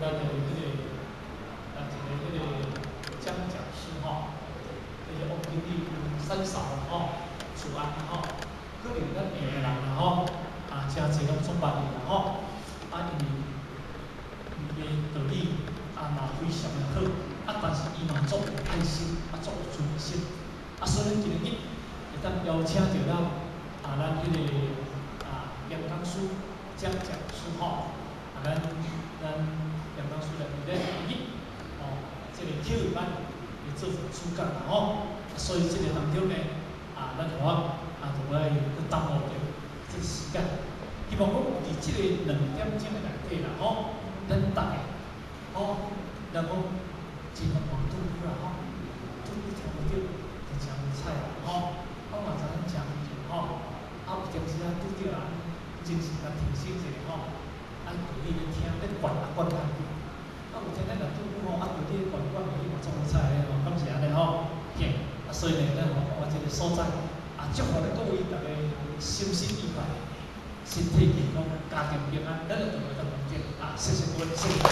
咱的彼个啊，一个彼个江讲师吼，这个王经理三嫂吼，厝安吼，可能咱下的人啦吼，啊，诚济拢总捌伊啦吼，啊，因为伊的道理啊嘛非常的好，啊，但是伊嘛足有爱心，啊，足有慈悲心，啊，所以咱今日会当邀请著咱啊，咱彼个啊严讲师、江讲师吼，啊，咱严讲师来伫咧今日吼，这个体育班会做主讲啦吼，所以这个当中呢，啊，咱互我啊，就爱去耽误著这个时间。希望讲伫这个2点钟的内底啦吼，咱逐个吼，咱讲真难拄啦吼，拄听无著就真无彩啦吼，我嘛知影真危险吼，啊有当时啊拄著啊，精神甲提醒一下吼，啊道理咧听咧管啊管较紧，啊有听咱若拄吼，啊道理管管袂去嘛足无彩的吼，敢是按呢吼？嘿，啊所以呢，咱吼我这个所在啊，祝福咧各位逐家身心愉快，身體健康，家庭平安，咱就同來當團結啊！謝謝各位，謝謝。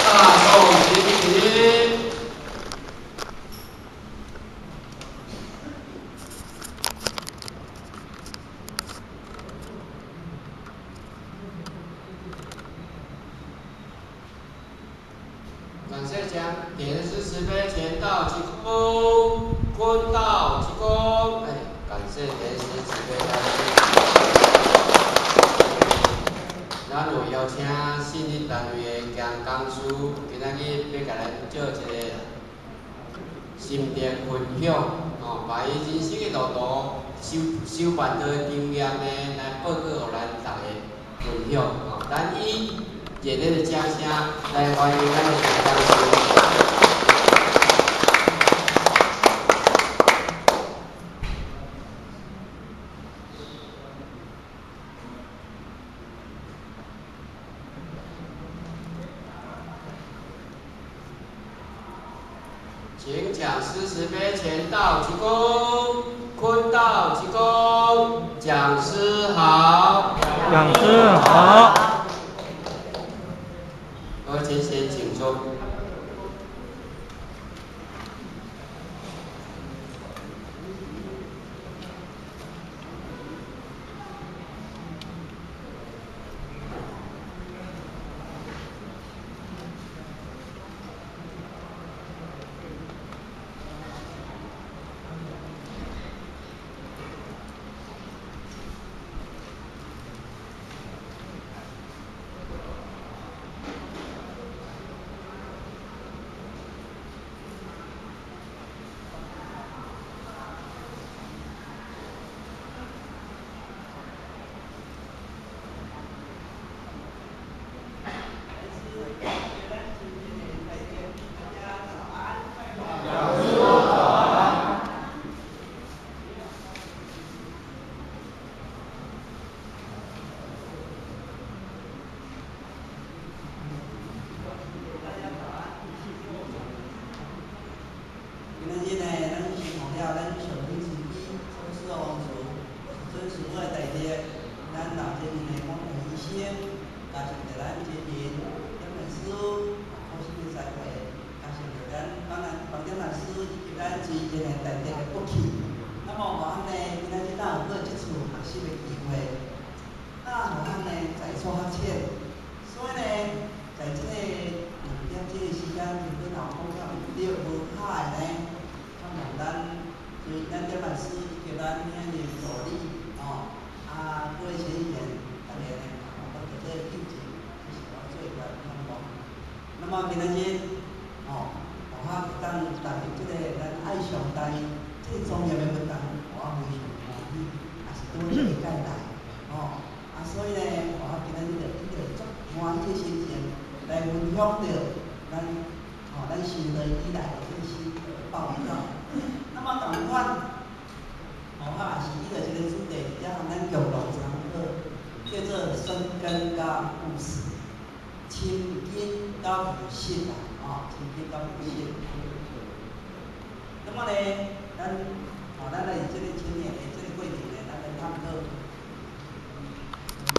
大眾起立。感謝將點師慈悲前道鞠躬，坤道鞠躬。哎，感謝點師慈悲大師。咱有邀請信義單位的江講師，今仔日欲共咱做一個心得分享，吼，把伊人生的路途、修修辦道的經驗呢，來報告予咱逐家分享，吼。咱以熱烈的掌聲來歡迎咱的江講師。請講師慈悲前道鞠躬，坤道鞠躬，講師好。講師好。各位請先請坐。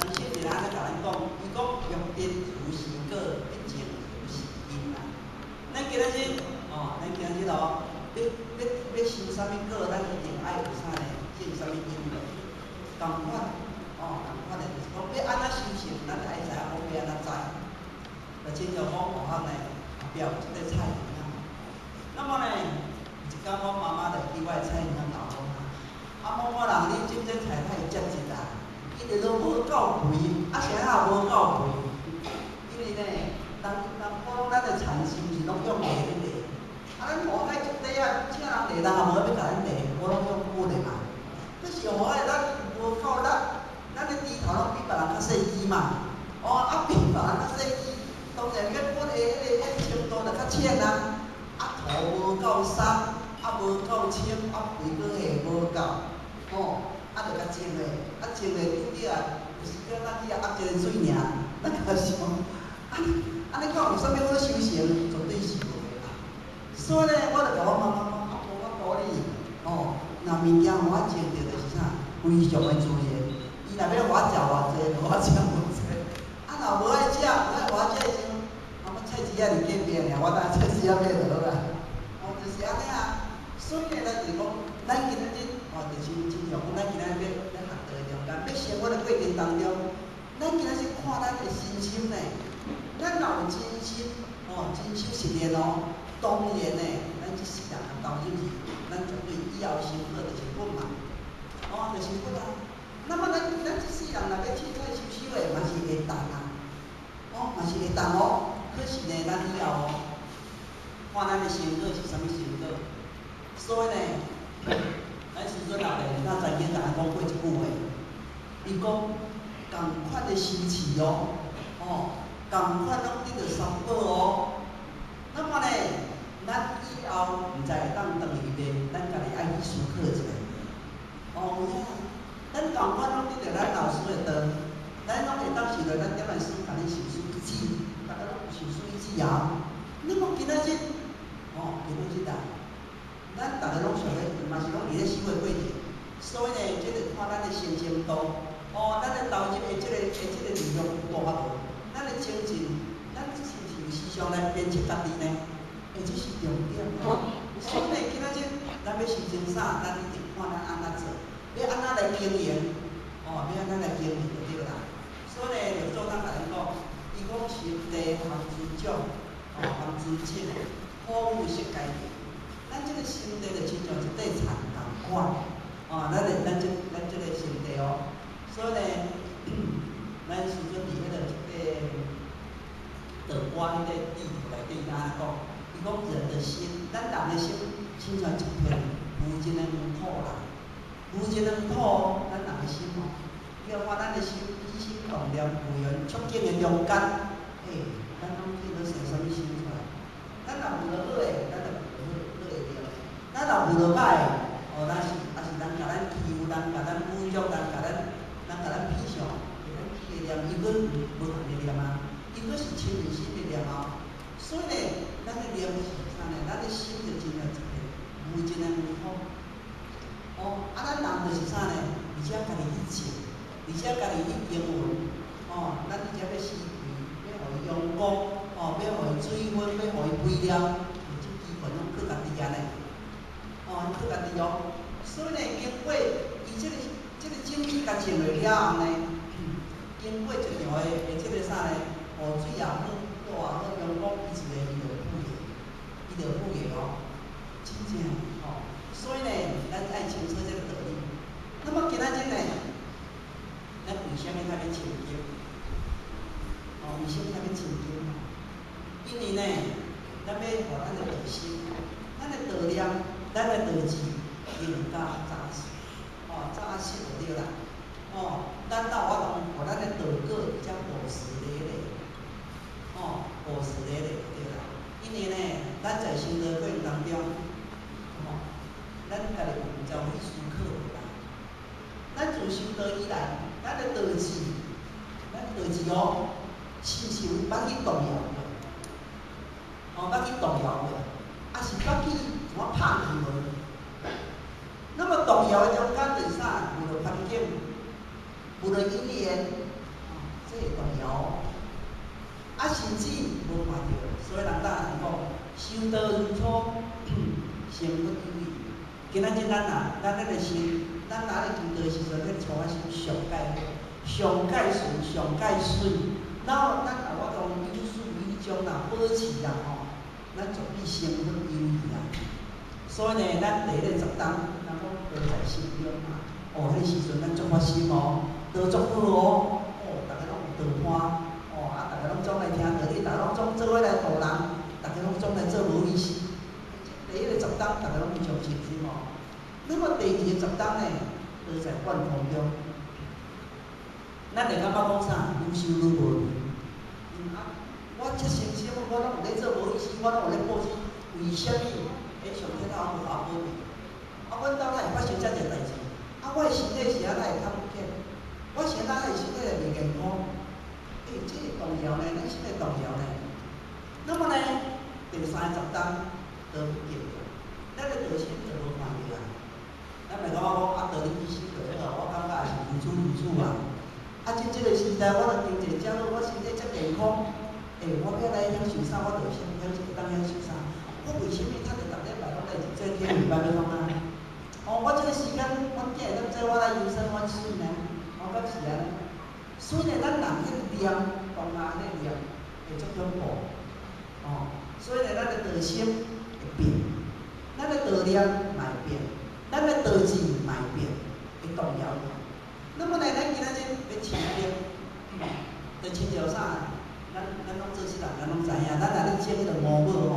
咱先伫咱咧共咱講，伊講欲得如是果，必經如是。今仔日哦，咱今仔日哦，欲修啥物果，咱一定愛有啥呢？種啥物因緣，仝款哦，仝款的，就是講欲按怎修行，咱就愛知影講欲按怎栽。就親像講學校呢，後壁有這個菜園仔。那麼呢，有一工我媽媽就去我的菜園仔鬧講啊，某某人你種這菜太接質啦，伊直都無夠肥，啊啥也無夠肥，因為呢，人講咱的田是毋是攏用犁咧犁？啊，咱無愛種地啊，請人犁，人也無欲共咱犁，我攏用牛的嘛。可是吼，咱無夠力，咱的豬頭攏比別人較細支嘛。哦，啊比別人較細支，當然欲掘的彼個程度就較淺啊。啊土無夠鬆，啊無夠清，啊肥閣下無夠，吼，啊就共種咧，啊種咧拄著啊，有時陣咱去遐壓一个水爾，咱較想，按呢講有啥物好修成？絕對是無的啦。所以咧，我就共我媽媽講，啊無法度哩，哦，若物件予我種著就是啥，非常的自然。伊若欲予我食偌濟，予我食偌濟。啊，若無愛食，無愛予我食的時陣，啊，我菜市仔佇隔壁爾，我當菜市仔買就好啦。哦，就是按呢啊。所以咧，咱就是講，咱今仔日哦，就是親像講，咱今仔日欲欲學道的中間，欲生活的過程當中，咱今仔日看咱的身心呢，咱若有真心，哦，真修實練哦，當然呢，咱這世人的投入去，咱絕對以後成佛就是佛嘛，哦，就是佛啊。那麼咱這世人若欲凊彩修修的，嘛是會當啊，哦，嘛是會當哦。可是呢，咱以後哦，看咱的成果是啥物成果。所以呢，咱師尊老咧，那曾經共咱講過一句話，伊講仝款的修持哦，哦，仝款攏得著三寶哦。那麼呢，咱以後毋知會當轉去袂，咱家己愛去思考一下。哦，有影，咱仝款攏得著咱老師的道，咱攏會當受著咱點來師共恁授師指，逐家攏有授師指啊。那麼今仔日，哦，今仔日啊，咱逐家攏想欲，嘛是攏佇咧修的過程，所以呢，這個看咱的精進度，哦，咱的投入的這個力量有大無？咱的精進，咱是毋是有時常來鞭策家己呢？欸，這是重點。所以呢，今仔日咱欲修成啥，咱一定看咱按怎做，欲按怎來經營，哦，欲按怎來經營就對啦。所以呢，六祖宗共咱講，伊講心地含諸種，哦，含諸種，苦有色界地。咱這個心地就親像一塊田仝款，哦，咱這個心地哦。所以呢，咱師尊佇彼個一塊道歌彼個地圖內底，伊按呢講，伊講人的心，咱人的心親像一片無盡的黃土啦，無盡的黃土，咱人的心哦，你看咱的心起心動念、有緣觸境的中間，欸，咱攏見到生啥物心出來？咱若有著好的，咱就有好好的念；咱若有著歹的，哦，咱是抑是人共咱欺負，人共咱侮辱，人共咱鄙視，咱起的念，伊閣無仝的念啊，伊閣是親近心的念啊。所以呢，咱的念是啥呢？咱的心就真像一片無盡的黃土。哦，啊，咱人就是啥呢？而且家己去種，而且家己去耕耘，哦，咱而且欲施肥，欲予伊陽光，哦，欲予伊水分，欲予伊肥料，這基本攏靠家己按呢。哦，靠家己哦。所以呢，經過伊這個種子共種落了後呢，經過一場的這個啥呢？雨水也好，露也好，陽光，伊自然伊就腐葉，伊就腐葉哦，真正吼。所以呢，咱愛清楚這個道理。那麼今仔日呢，咱為啥物較欲誦經？哦，為啥物較欲誦經？因為呢，咱欲予咱的道心、咱的道念、咱的道志更加紮實，哦，紮實就對啦。哦，咱才有法度予咱的道果才果實累累，哦，果實累累就對啦。因為呢，咱在修道過程當中，吼，咱家己有毋知有去思考無啦？咱自修道以來，咱的道志，咱的道志哦，是毋是有捌去動搖過？哦，捌去動搖過，抑是捌去怎啊拍去無？那麼動搖的中間就是啥？為著環境，為著因緣，哦，這會動搖。啊，甚至無看著，所以人早人講，修道如初，成佛有餘。今仔日咱啊，咱彼个心，咱若咧求道的時陣，彼個初仔心上蓋好，上蓋純，上蓋水。然後咱若我講有始有終啦，保持啦吼，咱絕對成佛有餘啦。所以呢，咱第一個十冬，咱講道在心中嘛，哦，彼個時陣咱足發心哦，道足好哦，哦，逐家攏有道伴，哦，啊，逐家攏總來聽道理，逐家攏總做伙來度人，逐家攏總來做無意思。第一個十冬，逐家攏非常誠心哦。那麼第二個十冬呢，道在灌風中，咱會感覺講啥？愈修愈無味。啊，我這誠心，我攏有咧做無意思，我攏有咧布施，為啥物？欸，上天啊，無予我保庇。啊，阮兜哪會發生遮濟代誌？啊，我的身體是按怎會較不健？我是按怎會身體會袂健康？欸，這會動搖呢，咱心會動搖呢。那麼呢，第三個十冬道不見，咱的道心就無看著啊。咱會感覺講啊，道理其實就好，我感覺也是如此如此啊。啊，這個時代，我若經濟遮好，我身體遮健康，欸，我欲來享受啥，我就先享會當享受啥。我為啥物趁著逐禮拜攏來這天禮拜欲創啥？哦，我這個時間，阮囝會當做我來優生，阮水呢？哦，敢是按呢？所以呢，咱人彼個念，當下彼個念會足恐怖。哦，所以呢，咱的道心會變，咱的道念嘛會變，咱的道志嘛會變，會動搖。那麼呢，咱今仔日欲親近，就親像啥？咱攏做事人，咱攏知影，咱若咧種彼個五寶吼，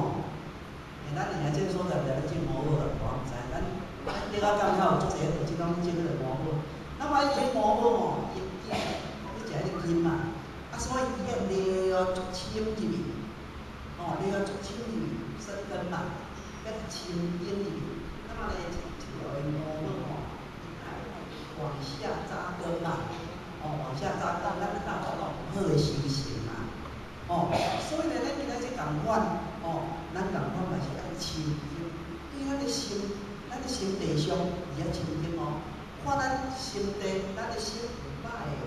欸，咱佇遐這個所在毋知咧種五寶啊，我毋知。咱咱叫仔幹較有足濟道志攏咧種彼個五寶。那麼伊彼五寶吼，伊的根，你食彼個根嘛，啊，所以伊個料足深入去，哦，料足深入去，生根嘛，欲深根入去。那麼呢，一條的五寶吼，伊愛往下扎根嘛，哦，往下扎根，咱才有法度好的修成嘛，哦，所以呢，咱今仔日仝款，哦，咱仝款嘛是愛深根，對咱的心，咱的心地上是愛深根哦。看咱心地，咱的心有歹的，